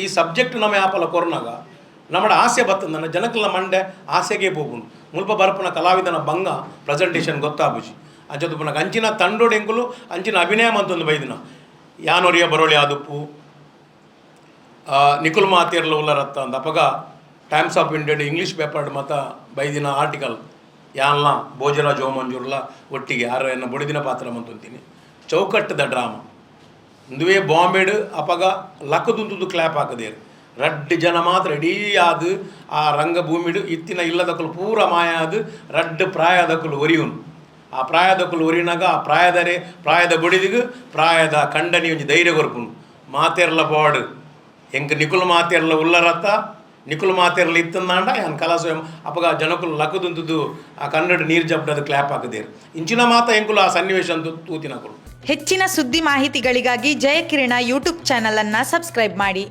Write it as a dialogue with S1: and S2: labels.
S1: ಈ ಸಬ್ಜೆಕ್ಟ್ ನಮ್ಮ ಯಾಪಲ ಕೊರ್ನಾಗ ನಮ್ಮಡ ಆಸೆ ಬತ್ತಂದನ ಜನಕ್ಲ ಮಂಡೆ ಆಸೆಗೆ ಪೋಪುಂಡು. ಮುಲ್ಪ ಬರ್ಪುನ ಕಲಾವಿದನ ಬಂಗ ಪ್ರೆಸೆಂಟೇಷನ್ ಗೊತ್ತಾಪುಜಿ. ಅಂಚ ಪುನಗ ಅಂಚಿನ ತಂಡೋಡು ಎಂಕುಲು ಅಂಚಿನ ಅಭಿನಯ ಮಂತೊಂದು ಬೈದಿನ. ಯಾನೊರಿಯ ಬರೋಳಿ ಆದುಪ್ಪು, ನಿಕುಲು ಮಾತೆರ್ಲ ಉಲ್ಲರತ್ತ ಅಂದ್. ಅಪಗ ಟೈಮ್ಸ್ ಆಫ್ ಇಂಡಿಯಾಡ್ ಇಂಗ್ಲೀಷ್ ಪೇಪರ್ಡ್ ಮಾತ ಬೈದಿನ ಆರ್ಟಿಕಲ್, ಯಾನ್ಲ ಭೋಜರಾಜ್ ಓಮಂಜೂರ್ಲ ಒಟ್ಟಿಗೆ ಆರ್ ಎನ್ನ ಬೊಡಿದಿನ ಪಾತ್ರ ಮಂತೊಂತೀನಿ. ಚೌಕಟ್ಟದ ಡ್ರಾಮ ಇಂದುವೇ ಬಾಂಬೆಡ್ ಅಪಗ ಲಕ್ಕದುಂತುದು ಕ್ಲ್ಯಾಪ್ ಹಾಕದೇರು. ರಡ್ಡ್ ಜನ ಮಾತ್ರ ಇಡೀ ಆದ್ ಆ ರಂಗಭೂಮಿಡ್ ಇತ್ತಿನ ಇಲ್ಲದಕುಲು ಪೂರ ಮಾಯ ಆದ್ ರಡ್ಡ್ ಪ್ರಾಯದಕುಲು ಒರಿಯುನು. ಆ ಪ್ರಾಯದಕುಲು ಒರಿನಾಗ ಆ ಪ್ರಾಯದರೆ ಪ್ರಾಯದ ಬೊಡಿದಿಗ್ ಪ್ರಾಯದ ಕಂಡನಿ ಒಂಜಿ ಧೈರ್ಯ ಕೊರ್ಪುನು, ಮಾತೆರ್ಲ ಪೋವಡ್, ಎಂಕ್ ನಿಕುಲು ಮಾತೆರ್ಲ ಉಲ್ಲರತ್ತ, ನಿಕುಲು ಮಾತೆರ್ಲ ಇತ್ತಂದಾಂಡ ಯಾನ್ ಕಲಾಸು. ಅಪಗ ಜನಕುಲು ಲಕ್ಕದುಂತುದು ಆ ಕನ್ನಡ ನೀರು ಜಬ್ಡದು ಕ್ಲ್ಯಾಪ್ ಹಾಕದೇರು. ಇಂಚಿನ ಮಾತ ಎಂಕುಲು ಆ ಸನ್ನಿವೇಶ ತೂತಿನಕುಲು.
S2: ಹೆಚ್ಚಿನ ಸುದ್ದಿ ಮಾಹಿತಿಗಳಿಗಾಗಿ ಜಯಕಿರಣ ಯೂಟ್ಯೂಬ್ ಚಾನೆಲ್ ಅನ್ನ ಸಬ್ಸ್ಕ್ರೈಬ್ ಮಾಡಿ.